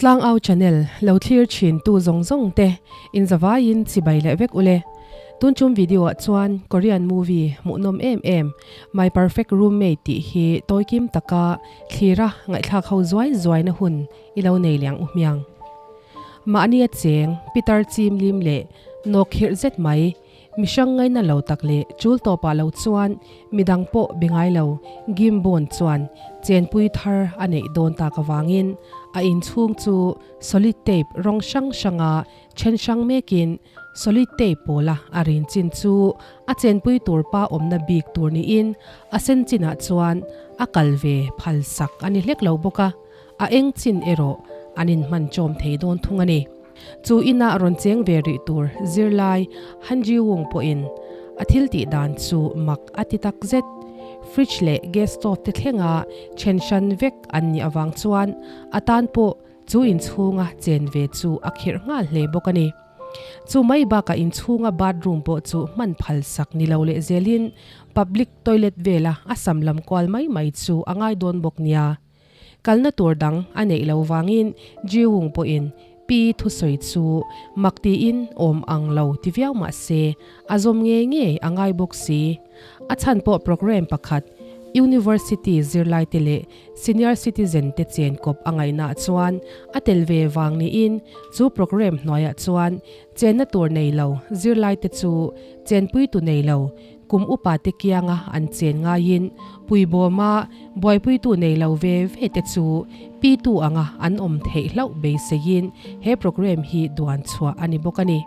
Tlangau channel lo thlir thin tu zawng zawng te in zavaiin chibai leh vek ule. Tun chum video ah chuan Korean movie hmuhnawm em em My Perfect Roommate tih hi tawikim taka thlira ngaihthlak ho zuai zuai na hun i lo nei liang u hmiang. Mahni a cheng Peter chim lim leh nawk khirh zet mai Mi hrang ngaina lo tak leh chul tawpah lo chuan midang pawh be ngai lo Gimbon chuan chenpui thar a neih dawn tak avangin a inchhung chu solid tape rawng hrang hranga then hrang mekin solid tape pawla a rin chin chu a chenpui tur pa awmna bik tur niin a sen chinah chuan a kal ve phal sak a ni hlek lo bawk a, a eng chin erawh an inhman chawm thei dawn thung a ni. Chu inah rawn cheng ve rih tur zirlai Han Ji-woong pawhin a thil tih dan chu mak a ti tak zet. Fridge leh gas stove te thlenga then hran vek an nih avang chuan a tan pawh chu inchhunga chen ve chu a khirh nghal hle bawk a ni. Chu mai bakah inchhunga bathroom pawh chu hman phal sak ni lo leh zelin public toilet vela a sam lam kual mai mai chu a ngai dawn bawk nia. Kalna tur dang a neih lo vangin Jiwoong pawhin Pi thusawi chu mak tiin awm ang lo ti viau mah se a zawm ngei ngei a ngai bawk si. A chhan pawh programme pakhat University zirlaite leh senior citizen te chen kawp a ngaihnaah chuan a tel ve vang niin chu programme hnuaiah chuan chenna tur nei lo zirlaite chu chenpuitu nei lo Kum upa te kianga an chen ngaiin puibawma buaipuitu nei lo ve ve te chu pitu anga an awm theih hlauh beiseiin he programme hi duan chhuah a ni bawk a ni.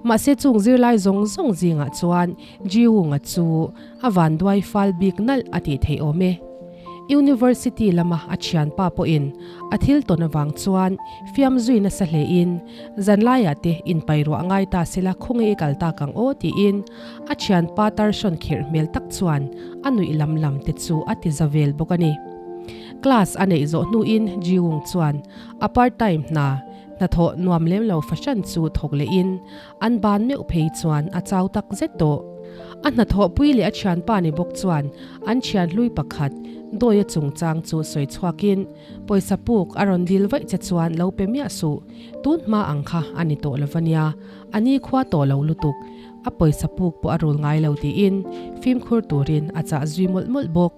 Mahse chung zirlai zawng zawng zingah chuan Jiwoong-a chu a vanduai fal bik nalh a tih theih awm e. University lama a thianpa pawhin a thil tawn avang chuan fiam zui nasa hlein zanlaiah te inpairuah ngai ta sela khawnge i kal tak ang aw tiin A thianpa tarsawn khirh hmel tak chuan a nuih lam lam te chu a ti za vel bawk a ni. Class a neih zawh hnuin Jiwoong chuan a part time hna hnathawh nuam lem lo fahran chu thawk lehin an ban meuh phei chuan a chau tak zet tawh. A hnathawh pui leh a thianpa ni bawk chuan an thian hlui pakhat Dawia chungchang chu sawi chhuakin pawisa puk a rawn dil vaih che chuan lo pe miah suh, tun hma ang kha a ni tawh lo va nia, a ni khua tawh lo lutuk. A pawisa puk pawh a rul ngai lo tiin fimkhur turin a chah zui mawlh mawlh bawk.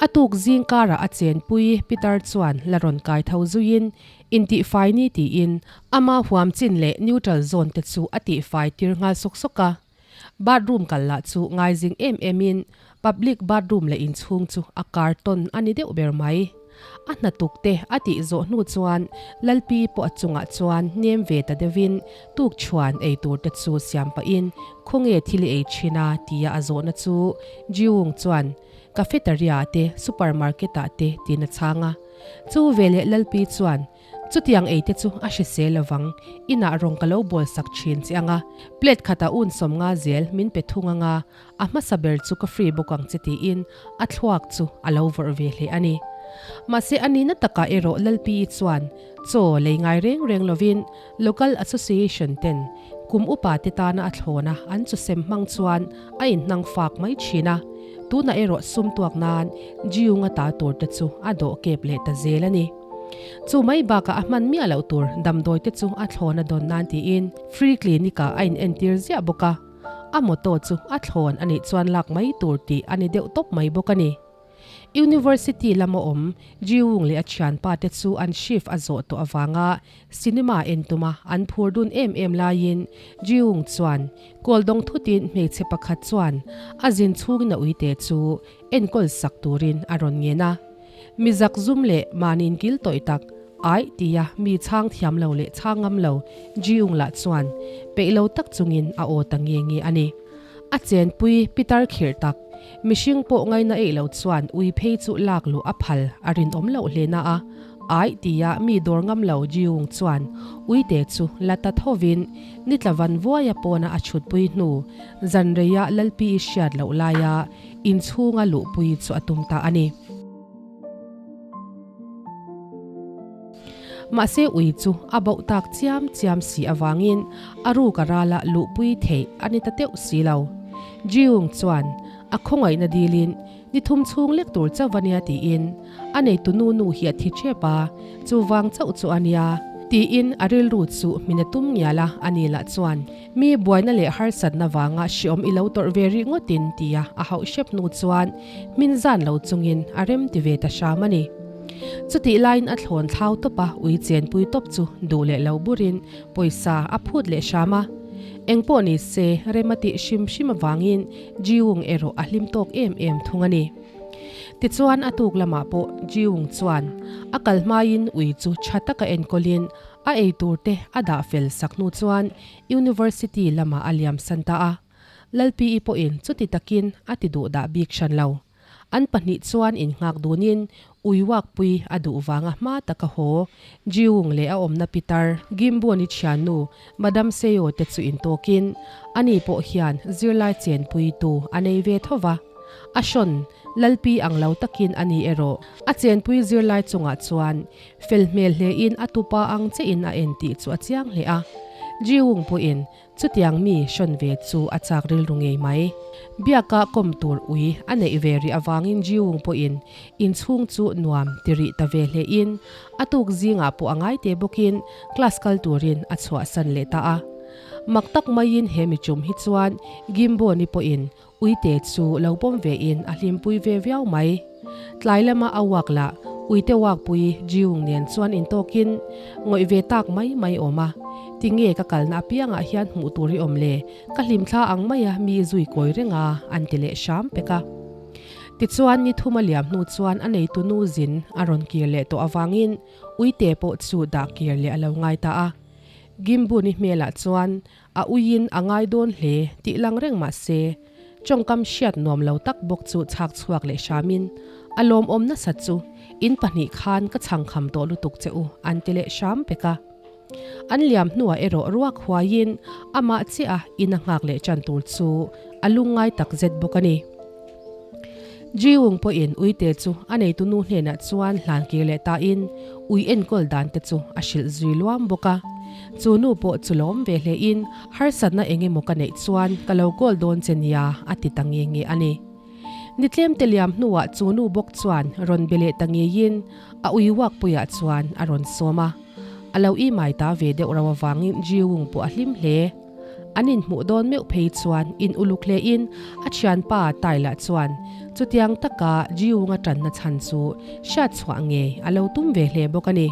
A tuk zing karah a chenpui Peter chuan la rawn kai tho zuiin intihfai ni tiin ama huam chin leh neutral zone te chu a tihfai tir nghal sawk sawk a. Bathroom kal lah chu ngaizing em emin public bathroom leh inchhung chu a kartawn a ni deuh ber mai. A hnatuk te a tih zawh hnu chuan Lalpi pawh a chungah chuan nem ve ta deuhin tukchhuan ei tur te chu siam pahin khawnge thil i ei thin a tia a zawhna chu Jiwoong chuan cafeteria te supermarket ah te tiin a chhang a. Chu veleh Lalpi chuan Chutiang ei te chu a hrisel lovang, inah rawng ka lo bawl sak thin che anga, plate khatah un 50 zel min pe thung anga, a hmasa ber chu ka free bawk ang che tiin a thluak chu a lo vawrh ve hle a ni. Mahse a nihna takah erawh Lalpi chuan chaw lei ngai reng reng lovin Local Association ten kum upa te tana a thlawna an chu sem hmang chuan a inhnang fak mai thin a, tunah erawh sum tuak nan Jiung-a ta tur te chu a dawh kep leh ta zel a ni. Chu mai bakah a hman miah loh tur damdawi te chu a thlawn a dawn nan tiin free clinic ah a in entir ziah bawk a, a motto chu a thlawn a nih chuan lak mai tur tih a ni deuh tawp mai bawk a ni. University lama awm Jiwoong leh a thianpa te chu an shift a zawh tawh avanga cinema en tuma an phur dun em em laiin Jiwoong chuan kawl dawng thutin hmeichhe pakhat chuan a zin chhungin a uite chu enkawl sak turin a rawn ngen a. Mi zak zum leh mahniin kil tawih tak, aih tia mi chhang thiam lo leh chhang ngam lo Jiung lah chuan peih lo tak chungin a aw ta nge nge a ni. A chenpui pitar khirh tak, mihring pawh ngaina eih lo chuan ui phei chu lak luh a phal a rinawm loh hle na a, aih tia mi dawr ngam lo Jiung chuan uite chu la ta thovin nitla van vuaia pawna a chhutpui hnu zanreia Lalpi i hriat loh laia Inchhunga luhpui chu a tum ta a ni. Mahse ui chu a bauh tak chiam chiam si avangin a ruk a rala luhpui theih a ni ta teuh si lo. Jiung chuan a khawngaihna dilin. Ni thum chhung lek tur chauh a nia tiin a neitu nu nu hi a thi ṭep a, chuvang chauh chu a nia tiin a rilru chu min a tum ngial a, ani lah chuan mi buaina leh harsatna vanga hriawm i lo tawrh ve rih ngawtin tia a hauh hrep hnu chuan hmin zan lo chungin a rem ti ve ta hram a ni. Chutih laiin a thlawn thlau tawp a, ui chenpui tawp chu duh leh lo burin pawisa a phut leh hram a. Engpawh ni se rem a tih hrim hrim avangin Jiung erawh a hlim tawk em em thung a ni. Tichuan a tuk lamah pawh Jiung chuan a kal hmaiin ui chu tha taka enkawlin a ei tur te a dah fel sak hnu chuan University lamah a liam san ta a. Lalpi-i pawhin chuti takin a ti duh dah bik hran lo. An pahnih chuan innghak dunin ui uakpui a duh vanga hma taka haw Jiung leh a awmna pitar Gimboni thiannu Madam Seo te chu intawkin ani pawh hian zirlai chenpuitu a nei ve tho va. A hrawn Lalpi ang lo takin ani erawh a chenpui zirlai chungah chuan fel hmel hlein a tupa ang chein a en tih chu a chiang hle a. Jiung pawhin Chutiang mi hrawn ve chu a chak rilru ngei mai. Biaka kawm tur ui a neih ve rih avangin Jiung pawhin inchhung chu nuam ti rih ta ve hlein a tuk zingah pawh a ngai te bawkin class kal turin a chhuahsan leh ta a. Mak tak maiin he mi tum hi chuan Gimboni pawhin Uite chu lo pawm ve in a hlimpui ve viau mai. Tlai lama a uak lah uite uakpui Jiung nen chuan intawkin ngawih ve tak mai mai awm a. Tinge ka kalna apiangah hian hmuh tur i awm le, ka hlimthla ang maia mi zui kawi reng a, an ti leh hram pek a. Tichuan ni thum a liam hnu chuan a neitu nu zin a rawn kir leh tawh avangin uite pawh chu dah kir leh a lo ngai ta a. Gimbuni hmelah chuan A uiin a ngai dawn hle tih lang reng mah se, tawngkam hriat nuam lo tak bawk chu chhak chhuak leh hramin, A lawmawm nasat chu, in pahnih khan ka chhangkham tawh lutuk che u, an ti leh hram pek a. An liam hnuah erawh ruak huaiin amah chiah a in a nghak leh tan tur chu a lungngai tak zet bawk a ni. Jiung pawhin uite chu a neitu nu hnenah chuan hlan kir leh tain ui enkawl dan te chu a hrilh zui luam bawk a. Chu nu pawh chu lawm ve hlein harsatna eng emaw ka neih chuan ka lo kawl dawn che nia a ti ta nge nge a ni. Ni tlem te liam hnuah chu nu bawk chuan rawn be leh ta ngeiin a ui uakpuiah chuan a rawn sawm a. A lo imai ta ve deuh ro avangin Jiung pawh a hlim hle. An inhmuh dawn meuh phei chuan in uluk hlein a thianpa Tyler chuan chutiang taka Jiung-a tanna chhan chu hriat chhuah ngei a lo tum ve hle bawk a ni.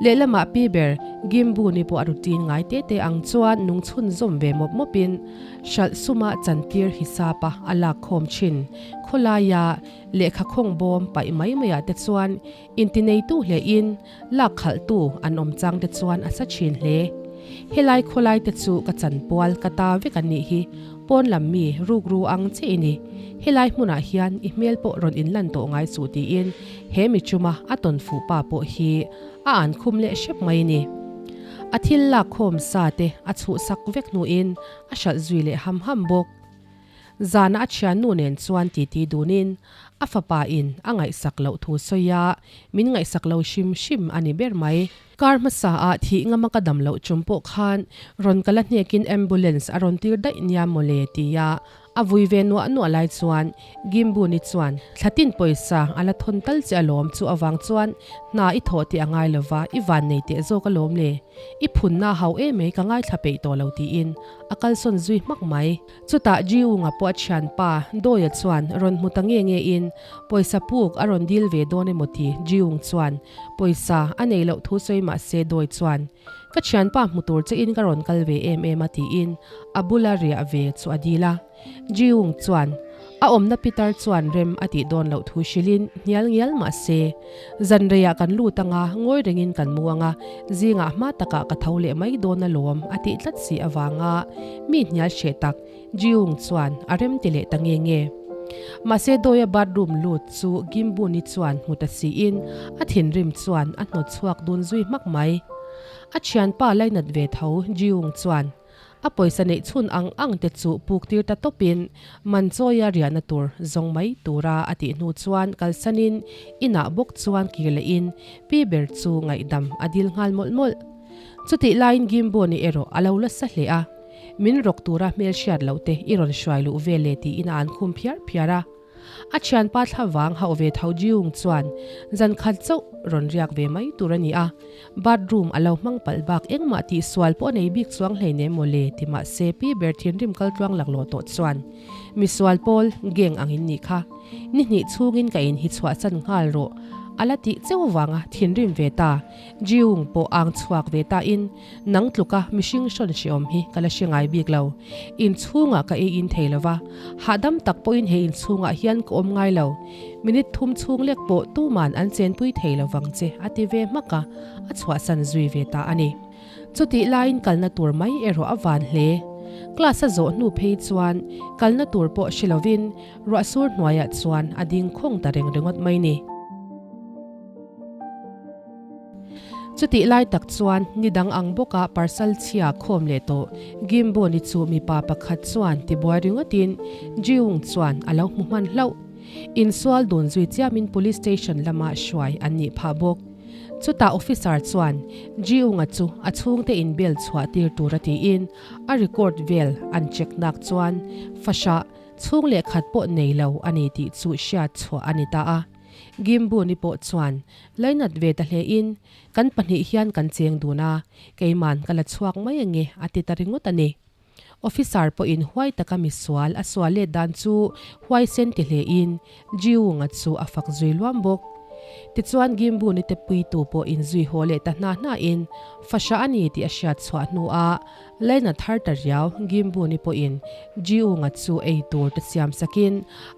Lehlamah pi ber Gimbu-ni pawh a routine ngai te te ang chuan nung chhunzawm ve mawp mawpin hralh suma chantir hisapa a lak khawm thin. Khawlaia lehkha khawng bawm paih mai maiah te chuan intineitu hlein Lak khalhtu an awm chang te chuan a sa thin hle. Helai khawlai te chu ka chanpual ka ta vek an nih hi, pawn lam mi rukru ang che i ni. Helai hmunah hian i hmel pawh rawn inlan tawh ngai suh tiin he mi chuma a tawn fuh pa pawh hi a an khum leh hrep mai ni. A thil lak khawm sa te a chhuhsak vek hnuin a hralh zui leh ham ham bawk. Zana a thiannu nen chuan titi dunin a fapa in a ngaihsak loh thu sawi a, min ngaihsak lo hrim hrim a ni ber mai. Kar hmasa ah thih ngama ka dam loh chum pawh khan rawn kala hnekin ambulance a rawn tir daih nia mawle tia a vui ve nuah nuah lai chuan Gimbuni chuan thlatin pawisa a la thawn tal che alawm chu avang chuan hna i thawh tih a ngai lova i van nei teh zawk alawm le i phunna a hau em mai ka ngaithla peih tawh lo tiin a kalsawn zui hmak mai. Chutah Jiunga pawh a thianpa Dawia chuan rawn hmu ta nge nge in pawisa puk a rawn dil ve dawn emaw ti Jiung chuan pawisa a nei loh thu sawi mah se Dawi chuan ka thianpa hmu tur che in ka rawn kal ve em em a tiin a bula riah ve chu a dil a. Jiung chuan a awmna pitar chuan rem a tih dawn loh thu hrilhin hnial ngial mah se zan reiah kan lut anga ngawi rengin kan mu anga zingah hma takah ka tho leh mai dawn alawm a tih tlat si avanga mi hnial hreh tak Jiung chuan a rem ti leh ta nge nge. Mahse Dawia bathroom lut chu Gimbuni chuan hmu ta siin a thinrim chuan a hnawt chhuak dun zui hmak mai. A thianpa lainat ve tho Jiung chuan A pawisa neih chhun ang ang te chu puk tir ta tawpin man chawia riahna tur zawng mai tura a tih hnu chuan kalsanin inah bawk chuan kir lehin pi ber chu ngaihdam a dil nghal mawlh mawlh. Chutih laiin Gimboni erawh a lo la sa hle a, min rawk tura hmelhriat loh te i rawn hruai luh vel e tiin a an khum phiar phiar a. A thianpa thlavang hauh ve tho Jiung chuan zan khat chauh rawn riak ve mai tur a ni a, bathroom a lo hmang palh bak engmah tihsual pawh a nei bik chuang hleinem mawle ti mahse pi ber thinrim kal tluang laklawh tawh chuan misual pawl gang ang in nih kha ni hnih chhungin ka in hi chhuahsan nghal rawh a la tih cheu vanga thinrim ve ta Jiung pawh ang chhuak ve ta in Nang tluka mihring hrawn hreawm hi ka la hre ngai bik lo. Inchhungah ka ei in thei lo va, hahdam tak pawhin he inchhungah hian ka awm ngai lo. Minute thum chhung lek pawh tuman an chenpui thei lo vang che a ti ve hmak a, a chhuahsan zui ve ta a ni. Chutih laiin kalna tur mai erawh a van hle. Class a zawh hnu phei chuan kalna tur pawh hre lovin ruahsur hnuaiah chuan a ding khawng ta reng ringawt mai ni. Chutih lai tak chuan ni dang ang bawka parcel chhia khawm leh tawh Gimboni chu mipa pakhat chuan tibuai ringawtin Jiung chuan a lo hmu hman hlauh. Insual dun zui chiamin Police Station lama hruai an nih phah bawk. Chutah officer chuan Jiunga chu a chhungte in bail chhuah tir tura tiin a record vel an check nak chuan fahrah chhung leh khat pawh nei lo a ni tih chu hriat chhuah a ni ta a. Gimbuni pawh chuan Lainat ve ta hle in, kan pahnih hian kan cheng dun a, keiman ka la chhuak mai ange a ti ta ringawt a ni. Officer pawhin huai taka misual a sual let dan chu huaisen ti hle in, Jiung-a chu a fak zui luam bawk. Tichuan Gimbuni te puitu pawh inzui haw leh ta hna hna in, fahrah a ni tih a hriat chhuah hnu ah, Laina thar ta riau Gimbuni pawhin Jiunga chu ei tur te siam sakin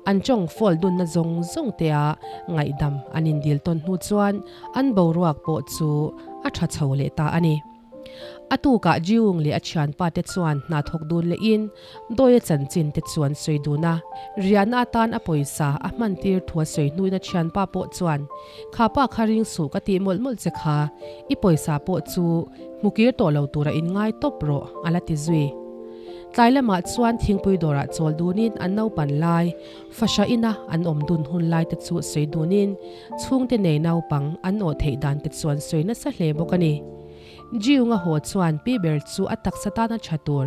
an tawng fawl dunna zawng zawng te a ngaihdam an indil tawn hnu chuan an boruak pawh chu a tha chho leh ta a ni. A tukah Jiung leh a thianpa te chuan hna thawk dun lehin Dawia chanchin te chu an sawi dun a, riahna atan a pawisa a hman tir thu a sawi hnuin a thianpa pawh chuan Kha pa kha ring suh ka tih mawlh mawlh che kha, i pawisa pawh chu hmu kir tawh lo tura in ngai tawp rawh a la ti zui. Tlai lamah chuan thingpui dawrah chawl dunin an naupan lai, fahrah ina an awm dun hun lai te chu sawi dunin chhungte nei naupang an awh theih dan te chu an sawi nasa hle bawk a ni. Jiunga haw chuan pi ber chu a taksa tana tha tur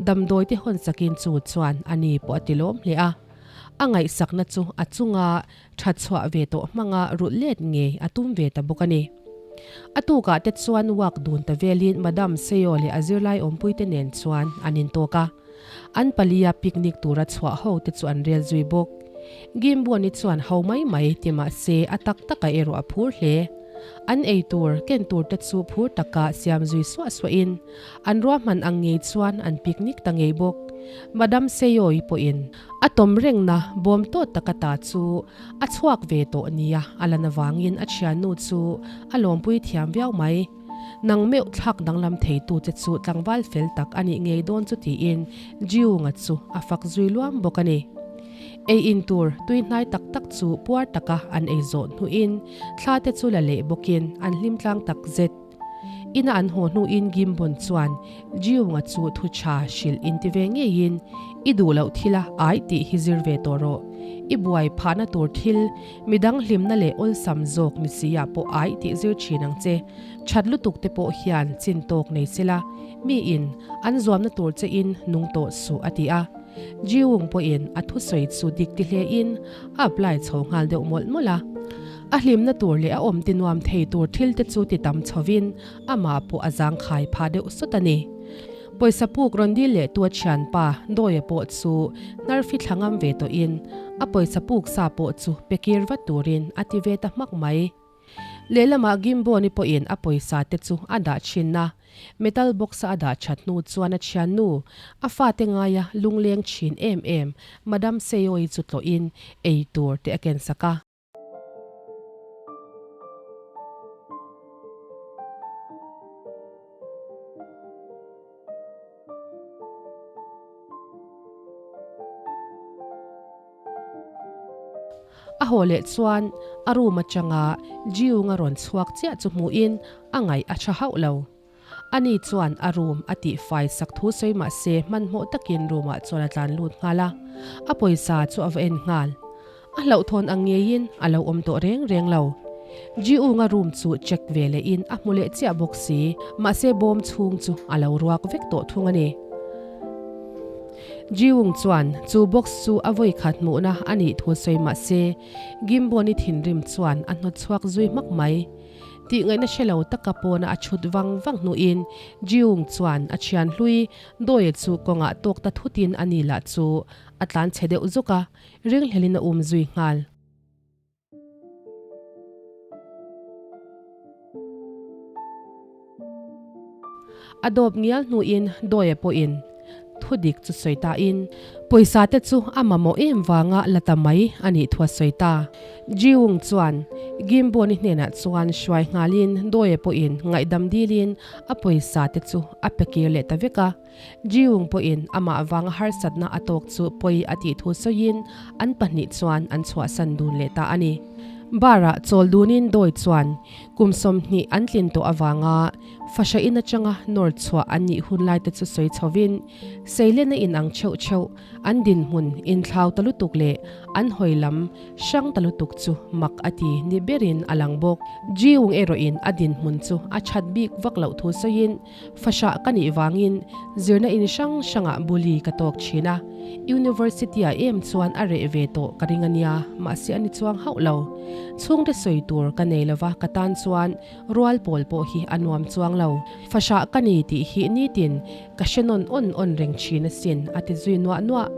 damdawi te hawn sakin chu chuan a ni pawh a ti lawm hle a. A ngaihsakna chu a chunga That chhuah ve tawh hmanga rulh let ngei a tum ve ta bawk a ni. A tukah te chuan walk dun ta velin Madam Seo leh a zirlai awmpuite nen chuan an intawk a. An palia picnic tura chhuah ho te chu an rel zui bawk. Gimboni chuan ho mai mai ti mah se a tak taka erawh a phur hle. An ei tur ken tur te chu phur taka siam zui suah suahin an ruahman ang ngei chuan an picnic ta ngei bawk. Madam Seo-i pawhin A tawm rengna bawm tawt taka ta chu a chhuak ve tawh nia a lan avangin a thiannu chu a lawmpui thiam viau mai. Nang meuh thlak danglam theitu che chu tlangval fel tak a nih ngei dawn chu tiin Jiunga chu a fak zui luam bawk a ni. Ei in tur tui hnai tak tak chu puar taka an ei zawh hnuin thla te chu la leh bawkin an hlim tlang tak zet. Ina an haw hnuin Gimbon chuan Jiunga chu thu tha hrilh inti ve ngeiin, I duh loh thila ai tih hi zir ve tawh rawh. I buai phahna tur thil, midang hlimna leh awlsam zawk ni si ah pawh ai tih zir thin ang che. That lutuk te pawh hian chin tawk nei sela, miin an zuamna tur che in nung tawh suh a ti a. Jiung pawhin a thusawi chu dik ti hlein a apply chho nghal deuh mawlh mawlh a. A hlimna tur leh a awm ti nuam thei tur thil te chu ti tam chhovin amah pawh a zangkhai phah deuh sawt a ni. Pawisa puk rawn dil leh tu a thianpa Dawia pawh chu hnarfi thla ngam ve tawhin a pawisa puk sa pawh chu pe kir vat turin a ti ve ta hmak mai. Lehlamah Gimboni pawhin a pawisa te chu a dah thin a, metal box a a dah that hnu chuan a thiannu, a fate ngaia lungleng thin em em Madam Seoi chu tlawhin ei tur te a kensak a. A haw leh chuan a room atanga Jiung a rawn chhuak chiah chu hmuhin a ngaih a tha hauh lo. Ani chuan a room a tihfai sak thu sawi mah se hmanhmawh takin room ah chuan a tlan lut nghal a, a pawisa chu a va en nghal. A hlauhthawn ang ngeiin a lo awm tawh reng reng lo. Jiung-a room chu check ve lehin a hmu leh chiah bawk si, mahse bawm chhung chu a lo ruak vek tawh thung a ni. Jiwoong chuan chu box chu a vawi khat hmuhna a nih thu sawi mah se, Gimbon-i thinrim chuan a hnawt chhuak zui hmak mai. Tih ngaihna hre lo taka pawna a chhut vang vang hnuin Jiwoong chuan a thian hlui Dawia chu kawngah tawk ta thutin a ni lah chu a tlan chhe deuh zuk a, ringhlelin a um zui nghal. A dawp ngial hnuin Dawia pawhin thu dik chu sawi tain pawisa te chu a mamawh em vanga la ta mai a nih thu a sawi ta. Jiwoong chuan Gimboni hnenah chuan hruai nghalin Dawia pawhin ngaihdam dilin a pawisa te chu a pe kir leh ta vek a. Jiwoong pawhin amah vanga harsatna a tawk chu pawi a tih thu sawiin an pahnih chuan an chhuahsan dun leh ta a ni. Bar-ah chawl dunin Dawi chuan kum 20 an tlin tawh avanga fahra in atanga nawr chhuah an nih hun laite chu sawi chhovin Seilena in ang theuh theuh an dinhmun inthlau ta lutuk leh an hawi lam hrang ta lutuk chu mak a ti ni berin a lang bawk. Jiwoong erawhin a dinhmun chu a that bik vak loh thu sawiin Fahrah ka nih vangin zirna in hrang hrangah bully ka tawk thin a, University-ah em chuan a reh ve tawh ka ring a nia, mahse a ni chuang hauh lo. Chhungte sawi tur ka nei lova ka tan chuan rual pawl pawh hi a nuam chuang lo. Fahrah ka ni tih hi nitin ka hre nawn awn awn reng thin asin a ti zui nuah nuah.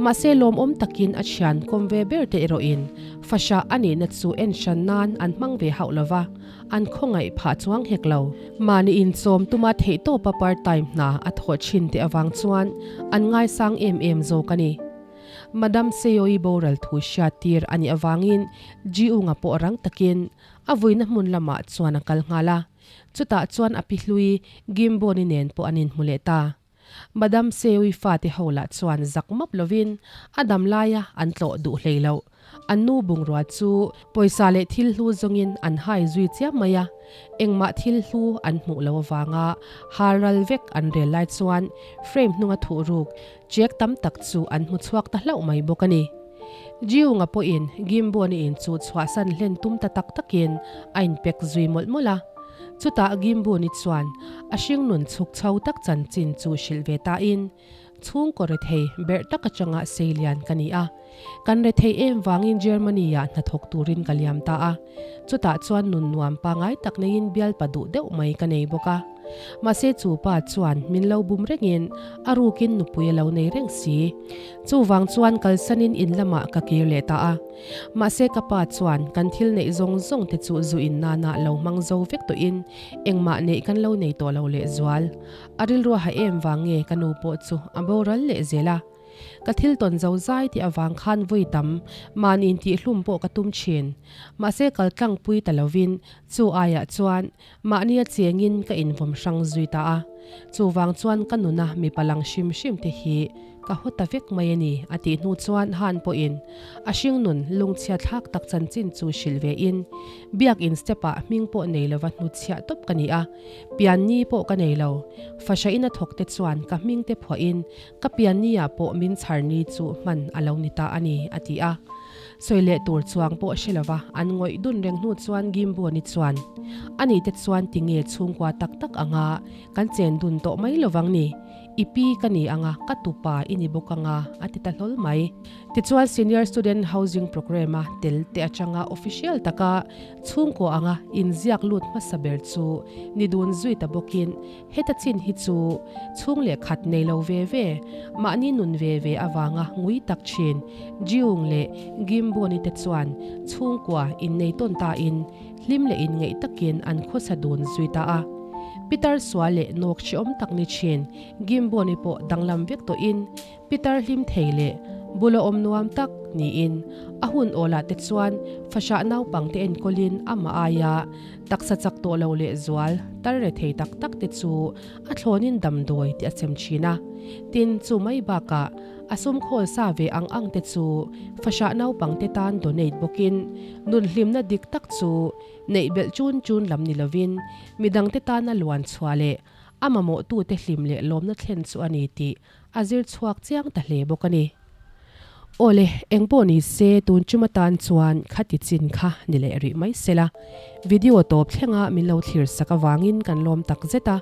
Mahse lawmawm takin a thian kawm ve ber te erawhin fahrah a nihna chu en hran nan an hmang ve hauh lova, An khawngaih phah chuang hek lo. Mahni inchawm tuma theihtawpa part time hna a thawh thin teh avang chuan an ngaisang em em zawk a ni. Madam Seoi boral thu hriat tir a nih avangin Ji-unga pawh rang takin a vuina hmun lamah chuan a kal nghal a. Chutah chuan a pi hlui Gimboni nen pawh an inhmu leh ta. Madam Seui fate ho lah chuan zak map lovin a dam laia an tlawh duh hlei loh. An nu bungrua chu pawisa leh thil hlu zawngin an hai zui chiam mai a, engmah thil hlu an hmuh lo avanga hal ral vek an rel lai chuan frame hnunga thuh ruk check tam tak chu an hmu chhuak ta hlauh mai bawk a ni. Jiunga pawhin Gimboni in chu chhuahsan hlen tum ta tak takin a inpek zui mawlh mawlh a. Chutah Gimbuni chuan a hringnun chhuk chho tak chanchin chu hrilh ve tain, Chhungkaw rethei berh tak atanga seilian ka ni a. Kan rethei em vangin Germany-ah hnathawk turin ka liam ta a. Chutah chuan nun nuam pangai tak neiin bialpa duh deuh mai ka nei bawk a. Mahse chu pa chuan min lo bum rengin a rukin nupui a lo nei reng si. Chuvang chuan kalsanin in lamah ka kir leh ta a. Mahse ka pa chuan kan thil neih zawng zawng te chu zu in nana lo hmang zo vek tawhin engmah neih kan lo nei tawh lo lehzual. A rilru ha em vang nge ka nu pawh chu a boral leh zel a. Ka thil tawn zo zai tih avang khan vawi tam mahni intihhlum pawh ka tum thin. Mahse kal tlangpui ta lovin chu aiah chuan Mahnia chengin ka invawm hrang zui ta a, chuvang chuan ka nuna mipa lang hrim hrim te hi ka haw ta vek mai a ni a tih hnu chuan Han pawhin a hringnun lungchhia thlak tak chanchin chu hrilh ve in biakin step ah hming pawh nei lova hnutchhiah tawp ka ni a, pianni pawh ka nei lo, fahrahin a thawk te chuan ka hming te phuah in ka pianni ah pawh min chhar ni chu hman a lo ni ta a ni a ti a. Sawi leh tur chuang pawh hre lova an ngawih dun reng hnu chuan Gimboni chuan, Ani te chuan tinge chhungkua tak tak anga kan chen dun tawh mai lovang ni? I pi ka ni anga ka tupa i ni bawk anga a ti ta hlawl mai. Tichuan Senior Student Housing Programme-a tel te atanga official taka chhungkua anga inziak lut hmasa ber chu ni dun zui ta bawkin Heta chin hi chu chhung leh khat nei lo ve ve, mahni nun ve ve avanga ngui tak thin Jiung leh Gimboni te chuan chhungkua innei tawn tain hlim leh inngeih takin an khawsa dun zui ta a. Pitar sual leh nawk hreawm tak ni thin Gimboni pawh danglam vek tawhin Pitar hlim thei leh bula awm nuam tak niin a hun awlah te chuan fahrah naupangte enkawlin amah aia taksa chak tawh lo leh zual tar re thei tak tak te chu a thlawnin damdawi tih a chem thin a. Tin, chu mai bakah a sum khawl sa ve ang ang te chu fahrah naupangte tan donate bawkin nun hlimna dik tak chu neih belh chun chun lam ni lovin midangte tana luan chhuah leh a mamawhtute hlim leh lawmna thlen chu a ni tih A zir chhuak chiang ta hle bawk a ni. Awle, engpawh ni se tun chum atan chuan khati chin kha ni leh rih mai sela. Video tawp thlenga min lo thlir sak avangin kan lawm tak zet a.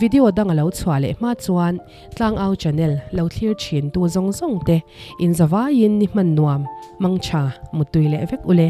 Video dang a lo chhuah leh hma chuan Tlangau channel lo thlir thin tu zawng zawng te inzavaiin ni hman nuam, mangtha, muttui leh vek ule.